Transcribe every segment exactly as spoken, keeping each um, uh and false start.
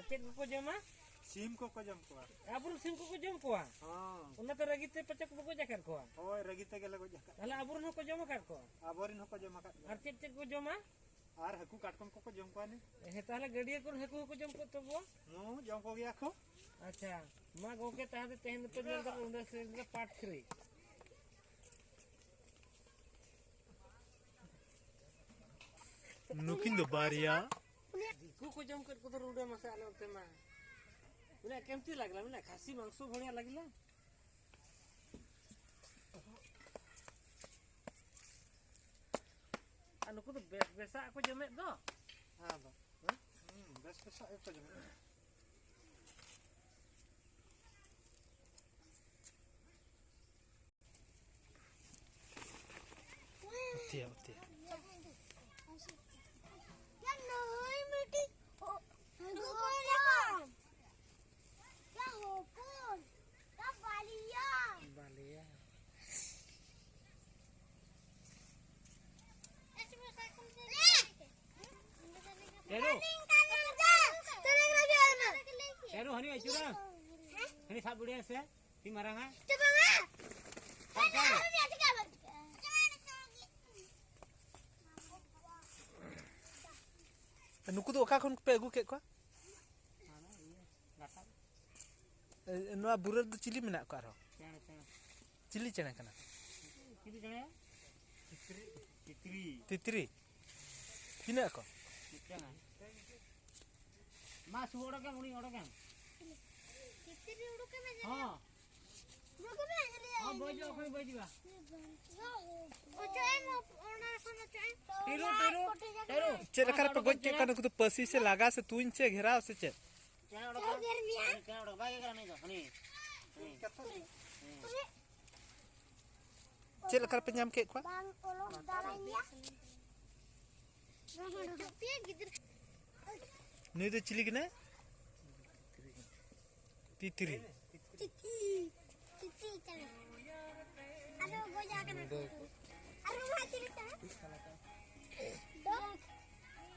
ᱪᱮᱫ ᱠᱚᱠᱚ ᱡᱚᱢᱟ? ᱥᱤᱢ ᱠᱚᱠᱚ ᱡᱚᱢ ᱠᱚᱣᱟ᱾ ᱟᱵᱚᱨᱮᱱ ᱥᱤᱢ ᱠᱚᱠᱚ ᱡᱚᱢ ᱠᱚᱣᱟ? ᱦᱚᱸ᱾ ᱚᱱᱟᱛᱮ ᱨᱟᱹᱜᱤ ᱛᱮ ᱯᱟᱪᱮ ᱠᱚ ᱜᱚᱡ ᱟᱠᱟᱫ ᱠᱚᱣᱟ? ᱦᱳᱭ, ᱨᱟᱹᱜᱤ ᱛᱮᱜᱮ ᱞᱮ ᱜᱚᱡ ᱟᱠᱟᱫ ᱠᱚᱣᱟ᱾ ᱛᱟᱦᱞᱮ ᱟᱵᱚᱨᱮᱱ ᱦᱚᱸᱠᱚ ᱡᱚᱢ ᱟᱠᱟᱫ ᱠᱚᱣᱟ? ᱟᱵᱚᱨᱮᱱ ᱦᱚᱸᱠᱚ ᱡᱚᱢ ᱟᱠᱟᱫ ᱠᱚᱣᱟ᱾ ᱟᱨ ᱪᱮᱫ ᱪᱮᱫ ᱠᱚ ᱡᱚᱢᱟ? ᱟᱨ ᱦᱟᱹᱠᱩ ᱠᱟᱴᱠᱚᱢ ᱠᱚᱠᱚ ᱡᱚᱢ ᱠᱚᱣᱟ ᱱᱤ᱾ ᱦᱮᱸ, ᱛᱟᱦᱞᱮ ᱜᱟᱹᱰᱭᱟᱹ ᱠᱚᱨᱮ ᱦᱟᱹᱠᱩ ᱦᱚᱸᱠᱚ ᱡᱚᱢ ᱠᱚ ᱛᱟᱵᱚᱣᱟ? ᱦᱚᱸ, ᱡᱚᱢ ᱠᱚᱜᱮᱭᱟ ᱠᱚ᱾ ᱟᱪᱪᱷᱟ, ᱢᱟ ᱜᱚᱝᱠᱮ, ᱛᱟᱦᱞᱮ ᱛᱮᱦᱮᱧ ᱫᱚᱯᱮ ᱧᱮᱞ ᱫᱟ ᱩᱰᱟᱹ ᱥᱮᱸᱫᱽᱨᱟ part three᱾ ᱱᱩᱠᱤᱱ ᱫᱚ ᱵᱟᱨᱭᱟ᱾ ᱫᱤᱠᱩ ᱠᱚ ᱡᱚᱢ ᱠᱮᱫ ᱠᱚᱫᱚ ᱨᱩᱰᱟᱹ ᱢᱟᱥᱮ ᱟᱞᱮ ᱚᱱᱛᱮ ᱢᱟ᱾ ᱢᱮᱱᱟ ᱠᱮᱢᱛᱤ ᱞᱟᱜᱽᱞᱟ, ᱢᱮᱱᱟ ᱠᱷᱟᱥᱤ ᱢᱟᱝᱥᱚ ᱵᱷᱚᱲᱤᱭᱟ ᱞᱟᱜᱽᱞᱟ᱾ ᱟᱨ ᱱᱩᱠᱩ ᱫᱚ ᱵᱮᱥ ᱵᱮᱥᱟᱜ ᱠᱚ ᱡᱚᱢᱮᱫ ᱫᱚ᱾ ᱦᱮᱸ ᱫᱚ᱾ ᱦᱮᱸ? ᱦᱩᱸ, ᱵᱮᱥ ᱵᱮᱥᱟᱜ ᱜᱮᱠᱚ ᱡᱚᱢᱮᱫ ᱫᱚ᱾ ᱚᱛᱮ, ᱚᱛᱮ᱾ ᱭᱟ, ᱱᱩᱭ ᱢᱤᱫᱴᱤᱡ ᱦᱚ-, ᱦᱚᱯᱚᱱ᱾ ᱭᱟ, ᱦᱚᱯᱚᱱ᱾ ᱭᱟ, ᱵᱟᱞᱤᱭᱟ᱾ ᱵᱟᱞᱤᱭᱟ᱾ ᱪᱮᱨᱩ᱾ ᱪᱮᱨᱩ, ᱦᱟᱹᱱᱤ ᱟᱹᱪᱩᱨᱟ᱾ ᱦᱟᱹᱱᱤ ᱥᱟᱵ ᱵᱤᱰᱟᱹᱭᱟ ᱥᱮ᱾ ᱛᱤ ᱢᱟᱨᱟᱝᱟ᱾ ᱱᱩᱠᱩ ᱫᱚ ᱚᱠᱟ ᱠᱷᱚᱱ ᱯᱮ ᱟᱹᱜᱩ ᱠᱮᱫ ᱠᱚᱣᱟ? ᱮ, ᱱᱚᱣᱟ ᱵᱩᱨᱟᱹ ᱨᱮᱫᱚ ᱪᱤᱞᱤ ᱢᱮᱱᱟᱜ ᱠᱚᱣᱟ ᱟᱨᱦᱚᱸ? ᱪᱮᱬᱮ, ᱪᱮᱬᱮ᱾ ᱪᱤᱞᱤ ᱪᱮᱬᱮ ᱠᱟᱱᱟ? ᱪᱤᱞᱤ ᱪᱮᱬᱮ? ᱛᱤᱛᱨᱤ᱾ ᱛᱤᱛᱨᱤ᱾ ᱛᱤᱱᱟᱹᱜ ᱟᱠᱚ? ᱢᱤᱫᱴᱟᱝ᱾ ᱢᱟ, ᱥᱩ ᱚᱰᱚᱠᱮᱢ, ᱩᱱᱤ ᱚᱰᱚᱠᱮᱢ᱾ ᱛᱤᱛᱨᱤ ᱩᱰᱩᱠᱮ ᱢᱮ, ᱦᱚᱸ᱾ ᱩᱰᱩᱠᱮ ᱢᱮ, ᱧᱮᱞᱮᱭᱟ᱾ ᱦᱚᱸ, ᱵᱟᱹᱭ ᱫᱚ, ᱚᱠᱚᱭ ᱵᱟᱹᱭ ᱫᱤᱵᱟ? ᱚᱪᱚᱜ ᱮᱢ, ᱚᱱᱟ ᱠᱷᱚᱱ ᱚᱪᱚᱜ ᱮᱢ᱾ ᱴᱮᱨᱩ, ᱴᱮᱨᱩ, ᱴᱮᱨᱩ᱾ ᱪᱮᱫ ᱞᱮᱠᱟ ᱨᱮᱯᱮ ᱜᱚᱡ ᱠᱮᱫ ᱠᱚᱣᱟ ᱱᱩᱠᱩ ᱫᱚ? ᱯᱟᱹᱥᱤ ᱥᱮ ᱞᱟᱜᱟ ᱥᱮ ᱛᱩᱧ ᱥᱮ ᱜᱷᱮᱨᱟᱣ ᱥᱮ ᱪᱮᱫ? ᱪᱮᱬᱮ ᱚᱰᱚᱠ ᱵᱟᱝ? ᱪᱮᱬᱮ ᱚᱰᱚᱠ ᱵᱟᱭ ᱜᱮ ᱠᱟᱱᱟ ᱱᱩᱭ ᱫᱚ, ᱦᱟᱹᱱᱤ᱾ ᱦᱟᱹᱱᱤ᱾ ᱪᱮᱫ ᱞᱮᱠᱟ ᱨᱮᱯᱮ ᱧᱟᱢ ᱠᱮᱫ ᱠᱚᱣᱟ? ᱵᱟᱝ ᱚᱞᱚᱜ ᱫᱟᱲᱟᱭᱟ᱾ ᱪᱩᱯᱤᱭᱟ ᱜᱤᱫᱽᱨᱟᱹ᱾ ᱱᱩᱭ ᱫᱚ ᱪᱤᱞᱤ ᱠᱟᱱᱟᱭ? ᱛᱤᱛᱨᱤ᱾ ᱛᱤᱛᱤ᱾ ᱛᱤᱛᱤ ᱠᱟᱱᱟ᱾ ᱟᱨᱚ ᱜᱚᱡᱟ ᱠᱟᱱᱟ᱾ ᱟᱨᱚ ᱱᱚᱣᱟ ᱪᱤᱞᱤ ᱠᱟᱱᱟ? ᱰᱚᱜ᱾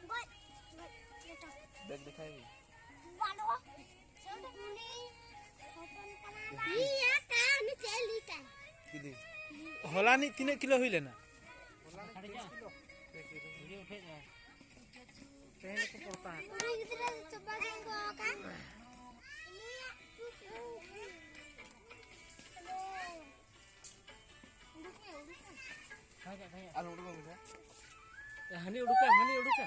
ᱜᱚᱡ᱾ ᱜᱚᱡ᱾ ᱞᱮᱴᱚ᱾ ᱵᱮᱜᱽ ᱫᱮᱠᱷᱟᱣ ᱢᱮ᱾ ᱦᱚᱞᱟᱱᱤᱡ ᱛᱤᱱᱟᱹᱜ ᱠᱤᱞᱳ ᱦᱩᱭ ᱞᱮᱱᱟ? ᱠᱩᱲᱤ ᱜᱤᱫᱽᱨᱟᱹ ᱪᱚᱯᱚᱞ ᱦᱚᱨᱚᱜ ᱠᱟᱜ᱾ ᱟᱨ ᱩᱰᱩᱠᱚᱜ ᱢᱮ᱾ ᱦᱟᱹᱱᱤ ᱩᱰᱩᱠᱟ, ᱦᱟᱹᱱᱤ ᱩᱰᱩᱠᱟ᱾